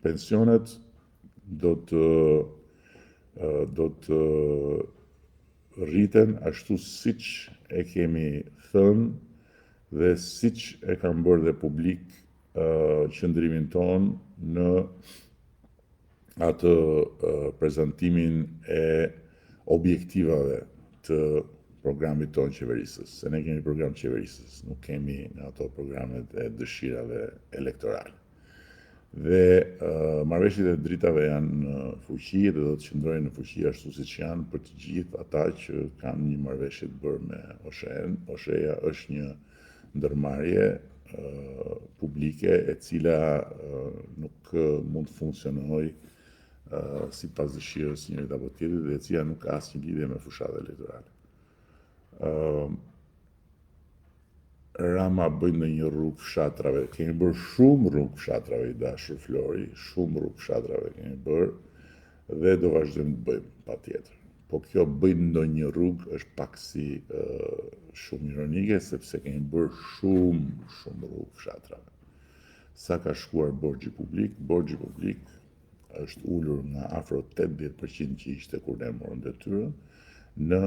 Pensionet do të do të rriten ashtu siç e kemi thënë dhe siç e kam bërë dhe publik qëndrimin tonë në atë prezantimin e objektivave të programit tonë qeverisës, se ne kemi program qeverisës, nuk kemi në ato programet e dëshirave elektorale. Dhe marrëveshjet e dritave janë në fuqi dhe do të qëndrojnë në fuqi ashtu siç janë për të gjithë ata që kanë një marrëveshje të bërë me OSHEE-n. OSHEE-ja është një ndërmarrje publike e cila nuk mund të funksionojë sipas dëshirës njërit apo tjetrit dhe e cila nuk ka asnjë lidhje me fushatë elektorale. Rama bëj ndonjë rrugë fshatrave. Kemi bërë shumë rrugë fshatrave i dashur Flori, shumë rrugë fshatrave kemi bërë dhe do vazhdojmë të bëjmë patjetër. Po kjo bëj ndonjë rrugë është pak si shumë ironike sepse kemi bërë shumë shumë rrugë fshatrave. Sa ka shkuar borxhi publik? Borxhi publik është ulur nga afro 80% që ishte kur ne morëm detyrën në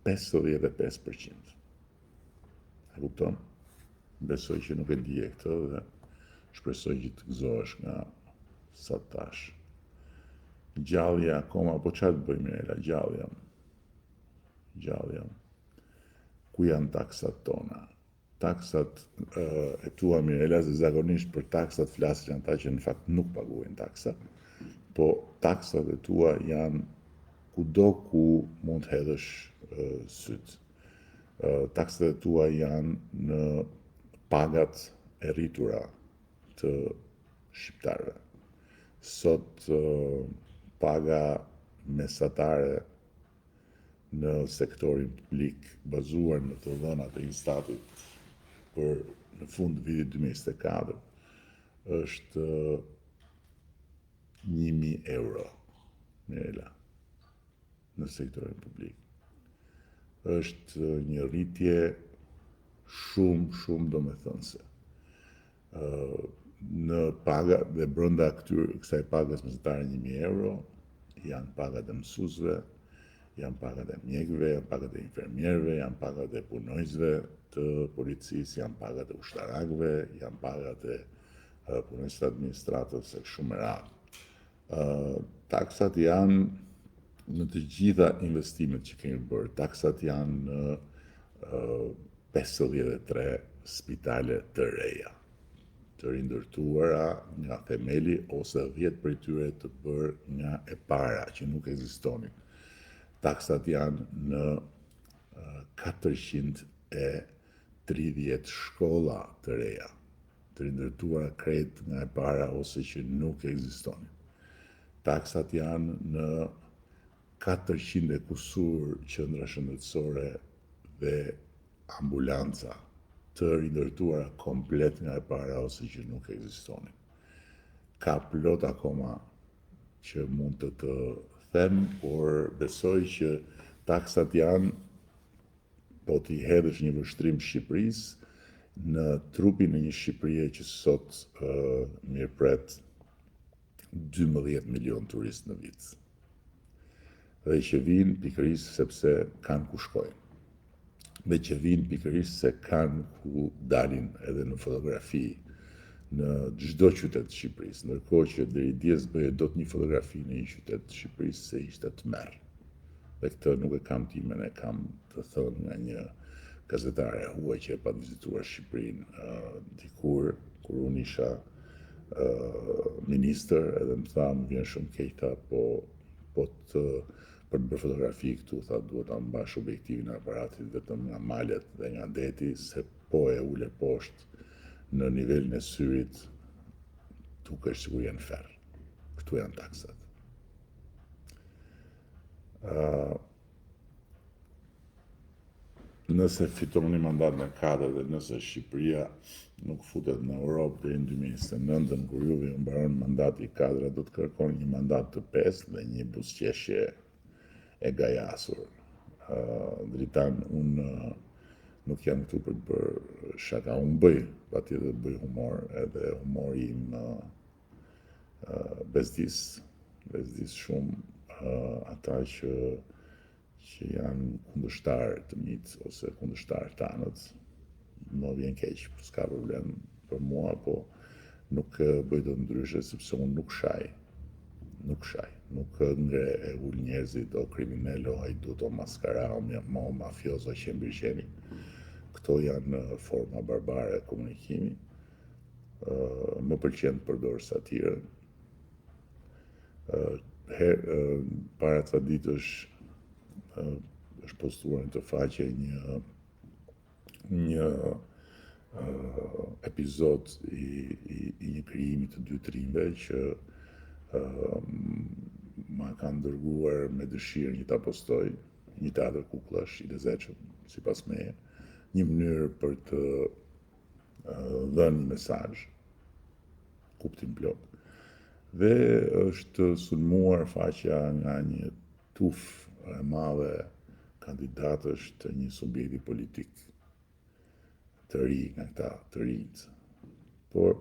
55%. E kupton? Besoj që nuk e dije këtë dhe shpresoj që të gëzohesh nga sa tash. Gjallë je akoma, po çfarë të bëj Mirela, gjallë jam. Gjallë jam. Ku janë taksat tona? Taksat e tua Mirela, se zakonisht për taksat flasin ata që në fakt nuk paguajnë taksa, po taksat e tua janë kudo ku mund të hedhësh sytë. Taksat e tua janë në pagat e rritura të shqiptarëve. Sot paga mesatare në sektorin publik bazuar në të dhënat e Instatit për në fund të vitit 2024 është 1000 euro, Mirela, në sektorin publik. Është një rritje shumë, shumë domethënëse. Në paga dhe brenda këtyre kësaj pagës mesatare 1000 euro janë pagat e mësuesve, janë pagat e mjekëve, janë pagat e infermierëve, janë pagat e punonjësve të policisë, janë pagat e ushtarakëve, janë pagat e punonjësve të administratës e kështu me radhë. Taksat janë në të gjitha investimet që kemi bërë. Taksat janë në 53 spitale të reja, të rindërtuara nga themeli ose 10 prej tyre të bërë nga e para që nuk ekzistonin. Taksat janë në 430 shkolla të reja, të rindërtuara krejt nga e para ose që nuk ekzistonin. Taksat janë në 400 e kusur qendra shëndetësore dhe ambulanca të rindërtuara komplet nga e para ose që nuk ekzistonin. Ka plot akoma që mund të të them, por besoj që taksat janë po t'i hedhësh një vështrim Shqipërisë në trupin e një Shqipërie që sot uh, mirëpret 12 milion turistë në vit. Dhe që vijnë pikërisht sepse kanë ku shkojnë. Dhe që vijnë pikërisht se kanë ku dalin edhe në fotografi në çdo qytet të Shqipërisë, ndërkohë që deri dje s'bëje dot një fotografi në një qytet të Shqipërisë se ishte tmerr. Dhe këtë nuk e kam timen, e kam të thënë nga një gazetare e huaj që e pat vizituar Shqipërinë uh, dikur, kur unë isha uh, ministër, edhe më tha, më vjen shumë keq, tha, po, po të, për të bërë fotografi këtu, tha, duhet ta mbash objektivin e aparatit vetëm nga malet dhe nga deti, se po e ule poshtë në nivelin e syrit, dukesh sikur je në ferr. Këtu janë taksat. Uh, nëse fitoni mandatin e katërt dhe nëse Shqipëria nuk futet në Europë deri në 2029, kur juve ju mbaron mandati i katërt, do të kërkoni një mandat të pestë dhe një buzëqeshje e gajasur. Uh, Dritan, unë nuk jam këtu për të bërë shaka, unë bëj, patjetër bëj humor, edhe humori im uh, Bezdis, bezdis shumë ata që që janë kundërshtarë të mitë ose kundërshtarë tanët, më vjen keq, s'ka problem për mua, po nuk bëj dot ndryshe sepse unë nuk shaj. Nuk shaj, nuk ngre e ul njerëzit o kriminel, o hajdut, o maskara, o, o mafioz, o qen bir qeni. Këto janë forma barbare komunikimi. Më pëlqen të përdor satirën. Her, para ca ditësh është postuar në këtë faqe një një epizod i, i, i një krijimi të dy të rinjve që ma kanë dërguar me dëshirë që ta postoj, një teatër kukullash i lezetshëm, sipas meje, një mënyrë për të dhënë një mesazh kuptimplotë. Dhe është sulmuar faqja nga një tufë e madhe kandidatësh të një subjekti politik të ri nga këta të rinjtë. Por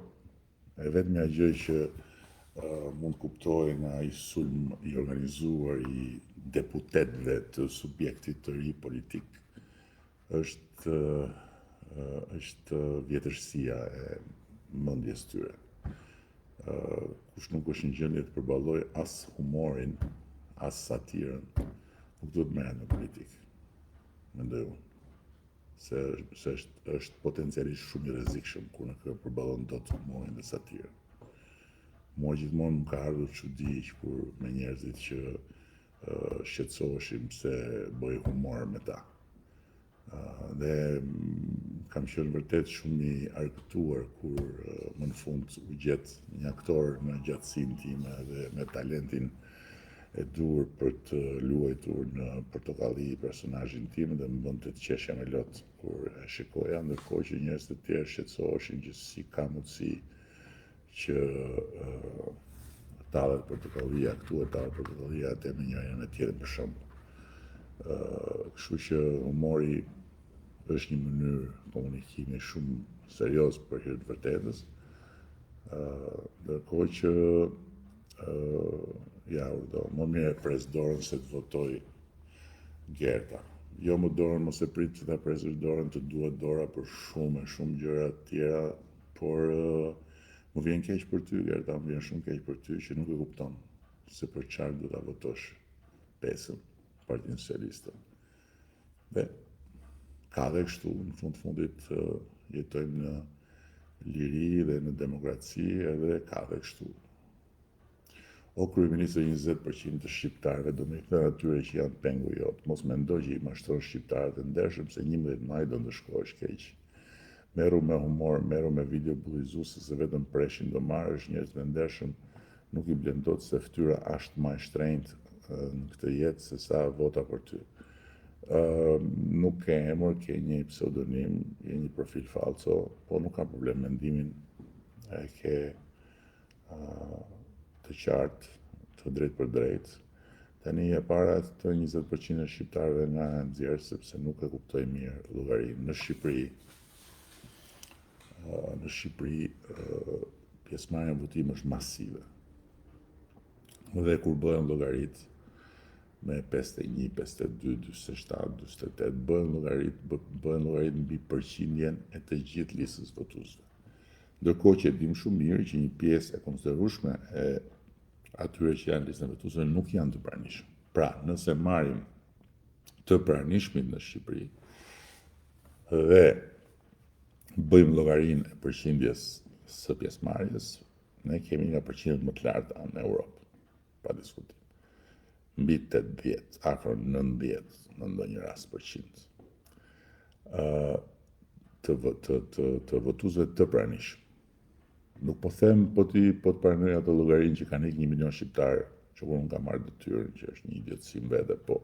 e vetmja gjë që uh, mund të kuptoj nga ai sulm i organizuar i deputetëve të subjektit të ri politik është është vjetërsia e mendjes tyre. Kush nuk është në gjendje të përballojë as humorin, as satirën, nuk duhet të merret me politikë. Mendoj unë. Se, se është, është potencialisht shumë i rrezikshëm kur nuk e përballon dot humorin dhe satirën. Mua gjithmonë më ka ardhur çudi që kur me njerëzit që shqetësoheshin pse bëj humor me ta. Dhe kam qenë vërtet shumë i argëtuar kur më në fund u gjet një aktor në gjatësinë time dhe me talentin e duhur për të luajtur në Portokalli personazhin tim dhe më bënte të qeshja me lot kur e shikoja, ndërkohë që njerëz të tjerë shqetësoheshin që si ka mundësi që tallet portokallia këtu e tallet portokallia atje me njërin me tjetrin për shembull. Kështu që humori është një mënyrë komunikimi shumë serioz për hir të vërtetës. Ndërkohë që ja urdhëro, më mirë e pres dorën se të votoj Gerta. Jo më dorën, mos e prit që ta presësh dorën, të duhet dora për shumë e shumë gjëra të tjera, Por më vjen keq për ty, Gerta, më vjen shumë keq për ty që nuk e kupton se për çfarë duhet ta votosh PS-ën, Partinë Socialiste. Dhe ka dhe kështu, në fund të fundit jetojmë në liri dhe në demokraci edhe ka dhe kështu. O kryeministër 20% të shqiptarëve do me i thënë atyre që janë pengu jot, mos mendo që i mashtron shqiptarët e ndershëm se 11 maj do ndëshkohesh keq. Merru me humor, merru me video bullizuese se vetëm preshin do marrësh, njerëzit e ndershëm nuk i blen dot se fytyra asht ma e shtrenjtë në këtë jetë se sa vota për ty. Ë nuk ke emër, ke një pseudonim, je një profil fallco, po nuk kam problem mendimin e ke të qartë, të drejtpërdrejtë. Tani e para të 20% e shqiptarëve nga e nxjerr sepse nuk e kuptoj mirë llogarinë. Në Shqipëri, në Shqipëri pjesëmarrja në votim është masive. Dhe kur bëhen llogaritë me 51, 52, 47, 48, bëhen llogaritë, bëhen llogaritë mbi përqindjen e të gjithë listës votuesve. Ndërkohë që e dimë shumë mirë që një pjesë e konsiderueshme e atyre që janë në listën e votuesve nuk janë të pranishëm. Pra, nëse marrim të pranishmit në Shqipëri dhe bëjmë llogarinë e përqindjes së pjesëmarrjes, ne kemi nga përqindjet më të larta në Europë, pa diskutim. Mbi 80, afro 90 në ndonjë rast përqind. Ë të të të të votuesve të pranishëm. Nuk po them po ti po të pranoj atë llogarinë që kanë ikë 1 milion shqiptarë që kur unë kam marrë detyrën, që është një idiotësi në vete, po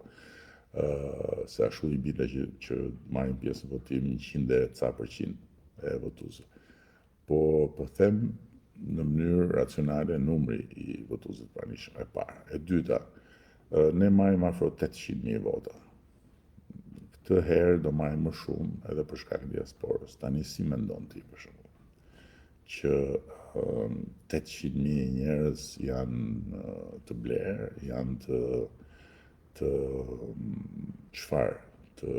ë se ashtu i bie që që marrin pjesë në votim 100 e ca përqind e votuesve. Po po them në mënyrë racionale numri i votuesve të pranishëm e para. E dyta, ne marrim afro 800.000 vota. Këtë herë do marrim më shumë edhe për shkak të diasporës. Tani si mendon ti për shembull që 800.000 njerëz janë të blerë, janë të të çfarë, të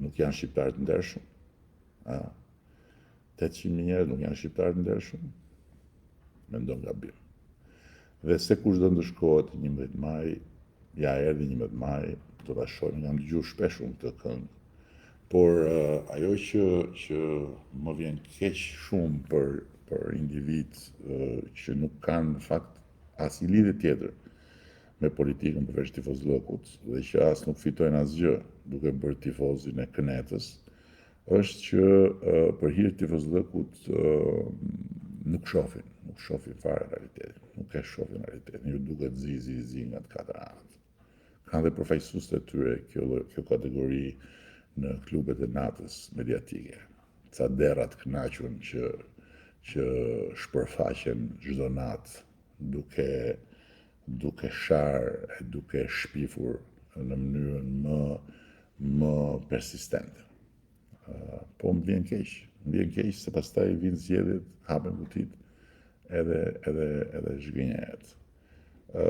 nuk janë shqiptarë të ndershëm. A 800.000 njerëz nuk janë shqiptarë të ndershëm? Mendon gabim. Dhe se kush do ndëshkohet 11 maj, ja erdhi 11 maj, do ta shohim, kam dëgjuar shpesh unë këtë këngë. Por uh, ajo që që më vjen keq shumë për për individë uh, që nuk kanë në fakt asnjë lidhje tjetër me politikën përveç tifozllëkut dhe që as nuk fitojnë asgjë duke bërë tifozin e kënetës, është që uh, për hir të tifozllëkut uh, nuk shohin, nuk shohin fare realitetin, nuk e shohin realitetin, ju duket zi, zi, zi nga të katër anët. Kanë dhe përfaqësuesit e tyre kjo, kjo kategori në klubet e natës mediatike. Ca derra të kënaqur që që shpërfaqen çdo natë duke duke sharë e duke shpifur në mënyrën më më persistente. Po më vjen keq, më vjen keq se pastaj vijnë zgjedhjet, hapen kutitë edhe edhe edhe zhgënjehet. Ë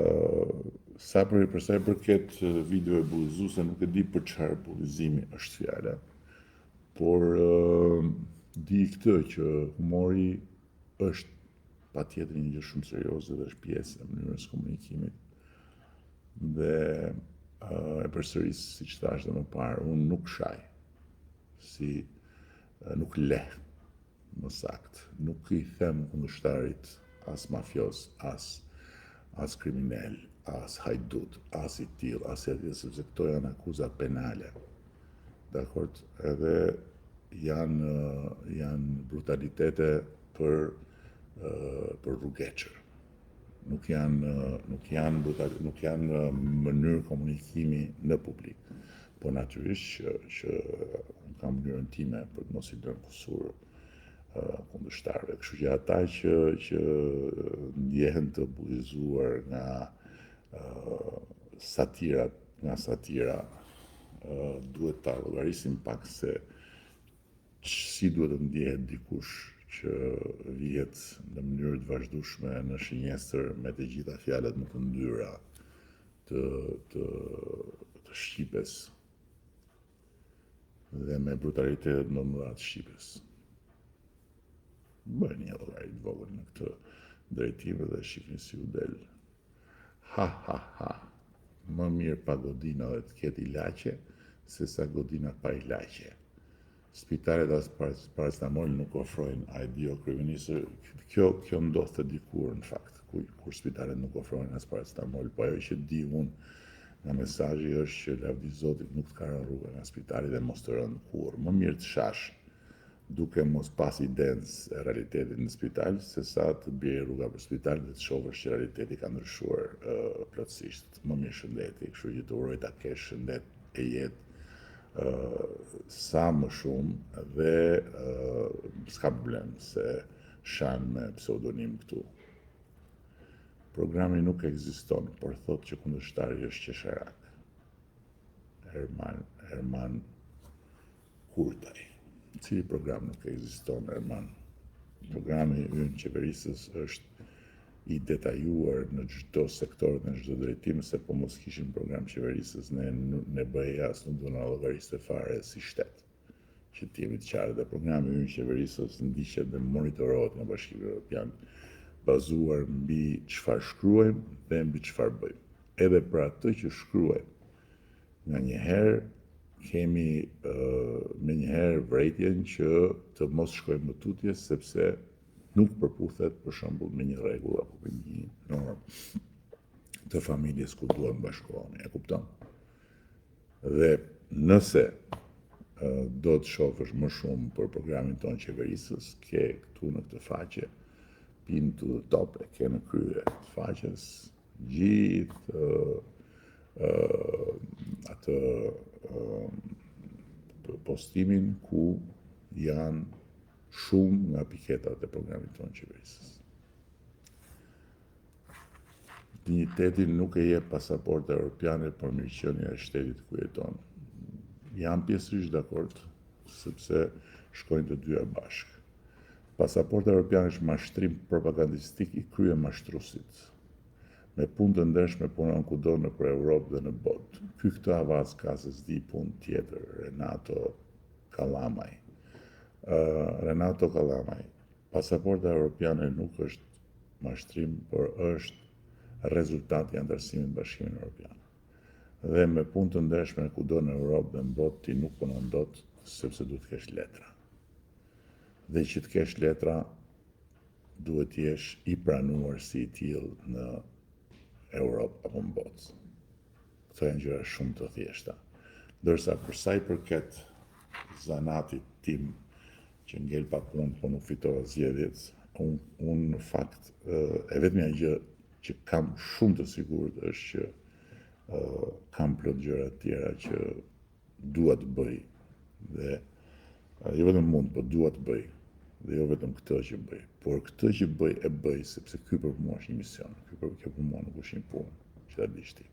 sa për për sa i përket videove bullizuese, nuk e di për çfarë bullizimi është fjala. Por uh, di këtë që humori është patjetër një gjë shumë serioze dhe është pjesë e mënyrës së komunikimit. Dhe uh, e përsëris siç thashë dhe më parë, unë nuk shaj, si nuk leh, më saktë, nuk i them kundërshtarit as mafioz, as as kriminel, as hajdut, as i tillë, as i atillë, sepse këto janë akuza penale. Dakord, edhe janë janë brutalitete për për rrugeçër. Nuk janë nuk janë brutal, nuk janë mënyrë komunikimi në publik. Po natyrisht që që unë kam mënyrën time për të mos i lënë kusur kundërshtarëve. Kështu që ata që që ndjehen të bullizuar nga uh, satirat, nga satira, uh, duhet ta llogarisin pak se Si duhet të ndjehet dikush që vihet në mënyrë të vazhdueshme në shënjestër me të gjitha fjalët më të ndyra të të të shqipes dhe me brutalitetet më të mëdha të shqipes. Bëni një llogari të vogël në këtë drejtim dhe shihni si u del. Ha ha ha. Më mirë pa godina dhe të ketë ilaçe, se sa godina pa ilaçe. Spitalet as paracetamol nuk ofrojnë, a e di o kryeministër, kjo kjo ndodhte dikur në fakt, kur, kur spitalet nuk ofrojnë as paracetamol, po ajo që di unë nga mesazhi është që lavdi Zotit nuk të ka rënë rruga nga spitali dhe mos të rëndë kurrë. Më mirë të shash duke mos pas idenë e realitetit në spital, se sa të bjerë rruga për spital dhe të shohësh që realiteti ka ndryshuar uh, plotësisht. Më mirë shëndeti, kështu që të uroj ta kesh shëndet e jetë uh, sa më shumë dhe uh, s'ka problem se shan me pseudonim këtu. Programi nuk ekziston, por thotë që kundërshtari është qesharak. Erman, Erman Kurtaj. Cili program nuk ekziston, Erman? Programi ynë qeverisës është i detajuar në çdo sektor dhe në çdo drejtim, se po mos kishim program qeverisës, ne ne BE-ja as nuk do na llogariste fare si shtet. Që të jemi të qartë, dhe programi ynë qeverisës ndiqet dhe monitorohet nga Bashkimi Evropian, bazuar mbi çfarë shkruajmë dhe mbi çfarë bëjmë. Edhe për atë që shkruajmë, Nganjëherë kemi menjëherë vërejtjen që të mos shkojmë më tutje sepse nuk përputhet për shembull me një rregull apo me një normë të familjes ku duam të bashkohemi, e kupton? Dhe nëse do të shofësh më shumë për programin tonë qeverisës, ke këtu në këtë faqe, pin to the top, e ke në krye të faqes, gjithë atë postimin ku janë shumë nga piketat e programit tonë qeverisës. Dinjitetin nuk e jep pasaporta europiane por mirëqenia e shtetit ku jeton. Jam pjesërisht dakord, sepse shkojnë të dyja bashkë. Pasaporta europiane është mashtrim propagandistik i kryemashtruesit. Me punë të ndershme punon kudo nëpër Europë dhe në botë. Ky këtë avaz ka se s'di punë tjetër, Renato Kallamaj. Renato Kallamaj, pasaporta europiane nuk është mashtrim, por është rezultat i anëtarësimit në Bashkimin Europian. Dhe me punë të ndershme kudo në Europë dhe në botë ti nuk punon dot sepse duhet të kesh letra. Dhe që të kesh letra, duhet të jesh i pranuar si i tillë në Europë apo në botë. Këto janë gjëra shumë të thjeshta. Ndërsa për sa i përket zanatit tim që ngel pa punë, po nuk fitova zgjedhjet, unë un në fakt e vetmja gjë që kam shumë të sigurt është që kam plot gjëra të tjera që dua të bëj dhe jo vetëm mund, po dua të bëj dhe jo vetëm këtë që bëj, por këtë që bëj e bëj sepse ky për mua është një mision, ky për kjo për mua nuk është një punë, që ta dish ti.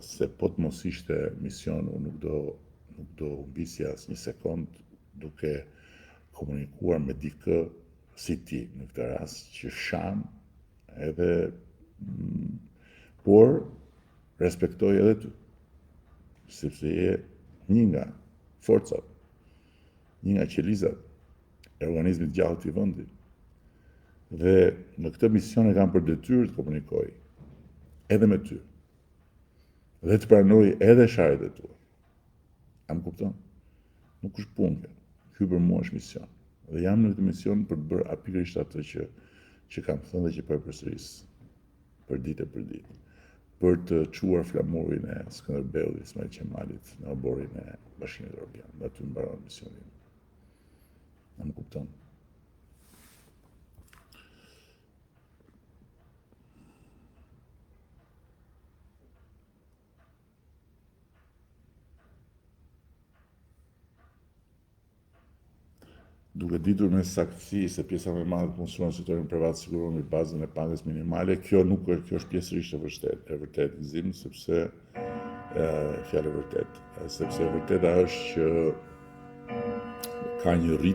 Se po të mos ishte mision, unë nuk do nuk do humbisja asnjë sekond duke komunikuar me dikë si ti në këtë rast që shan edhe mm, por respektoj edhe ty, sepse je një nga forcat, një nga qelizat e organizmit gjallë të vendit. Dhe në këtë mision e kam për detyrë të komunikoj edhe me ty. Dhe të pranoj edhe sharjet e tua. A më kupton? Nuk është punë kjo. Ky për mua është mision. Dhe jam në këtë mision për të bërë pikërisht atë që që kam thënë dhe që po e përsëris për ditë e për ditë, për të çuar flamurin e Skënderbeut dhe Ismail Qemalit në oborrin e Bashkimit Evropian. Dhe aty mbaron misioni im. A më kupton? Duke ditur me saktësi se pjesa më e madhe të punësuar në sektorin privat sigurohen mbi bazën e pagës minimale, kjo nuk është, kjo është pjesërisht e vërtetë, e vërtetë Gzim, sepse e fjalë e vërtetë, sepse e vërteta është që ka një rritje.